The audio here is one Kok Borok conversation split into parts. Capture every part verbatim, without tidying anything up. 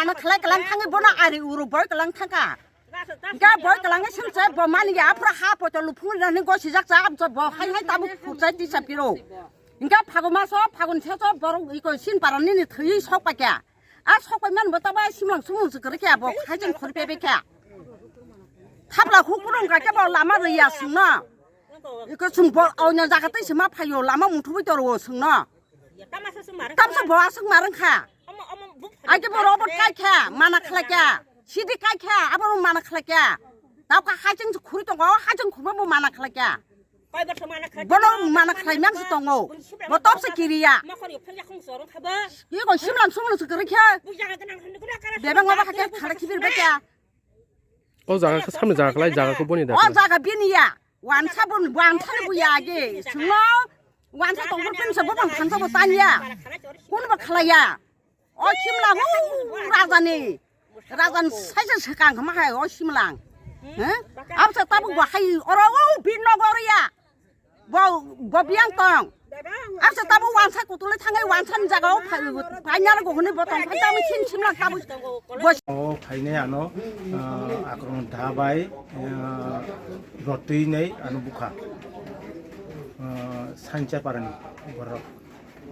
Ma khlai kalang thangwi bono ari uro boi kalang thangka. Ga boi kalang sing se bo mani ya phra ha poto luphung rani go sijak cha am bo hai hai tabu khurchai tisa piro. Inga phagun maso phagun se so borok iko sin parani ni thwi sok pakya. A sok pai man bo tabai simlang sumung se kre kya bo hai jeng khori pebe kya. Thapla huk purung ga ke bo lama riya sungno. Iko sung bo onya jaga tei se ma phayo lama muthubi toro sungno. Tamsa bo aswk marwng kha. Aike bo robot kai kha, mana khlai kha. Sidi kai kha, abo mana khlai kha. Tao kha haching khuri tongo, haching khurma bo mana khlai kha. Bono mana khlai mang se tongo. Bo top se kiriya. Ye ko simlang sumlang se kiri kha. Bebang baba hake khara khibir be kha. O jaga khe samni jaga khlai jaga khe boni da. O jaga bini ya. Wansa bon wansa ni buya age. Sungno wansa tongor pin sa bobang khansa bo tanya. Kun ba khlaya. O simla hu rajani. Rajan saisa sekang ma hai o simlang. He? Absa tabu ba hai oro o bin nogor ya. Bo bo biang tong. Absa tabu wansa kutule thangai wansa ni jaga o phai phai nyar go huni bo tong phai tamu sin simlang tabu. Bo O phainai ano, ah, akrong da bai, ah, rotwi nei ano bukha. Ah, Sancha parani borok.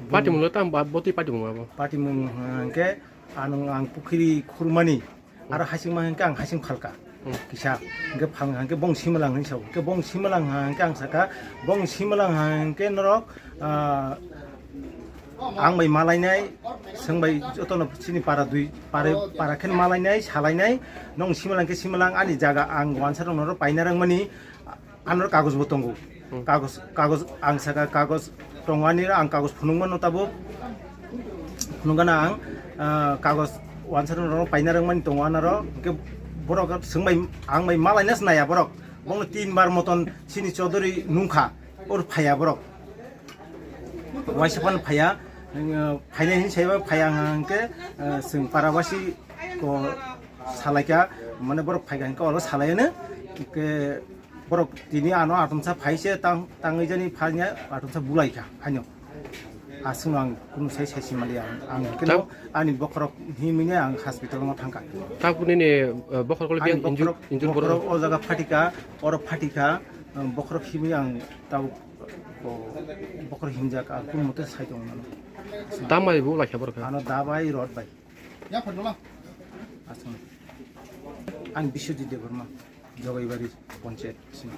Patimung lo tam ba boti patimung abo. Patimung hwnkhe ano ang pukhiri khurmani, aro hasing ma hwnkhe ang hasing phalka. Hmm. Kisa hwnkhe phang hwnkhe bong simalang hinwi sao. Hwnkhe bong simalang hwnkhe ang saka, bong simalang hwnkhe norok, ah, Ang bai malainai, swng bai jotono chini para dui, para, para khe malainai, salainai, nong simalang khe simalang, ani jaga ang wansa rok norok paina rwngmani, anor kagoj bo tongo. Hmm. Kagoj, kagoj ang saka kagoj tongo ani, ang kagoj phunukmano tabuk, phunukgana ang, ah, kagoj wansa rok norok paina rwngmani tongo anaro, hwnkhe borok swng bai, ang bai malaina se naiya borok, bongno tin bar moton chini chodori nungkha, or phaiya borok. Waisa phano phaiya, phainai hinwi saiba phaiya hwnkhe, eh, chwng para wasi ko salaikha, mane borok phaikha hwnkhe oro salaiano, hwnkhe borok tini ano atomsa phaise tang, tangwi jani phanya atomsa bulaikha haino. Aswkno ang kunu sai saisi manliya, ang, ang hwnkhe no ani bokhorok himwi ang hospital no thangkha. Tabuk nini, eh, bokhorok le Ani biyang injur, bokhorok, injur bokhorok borok? O jaga phatika, oro phatika, eh, bokhorok himwi ang tabuk O, bokhorok himjak, ang kunu mote sai tongmano. Tambai bo laikha borok khe? Ano da bai, rot bai. Aswk. Ang Biswajit Debbarma, Jogaibari Panchayat sini.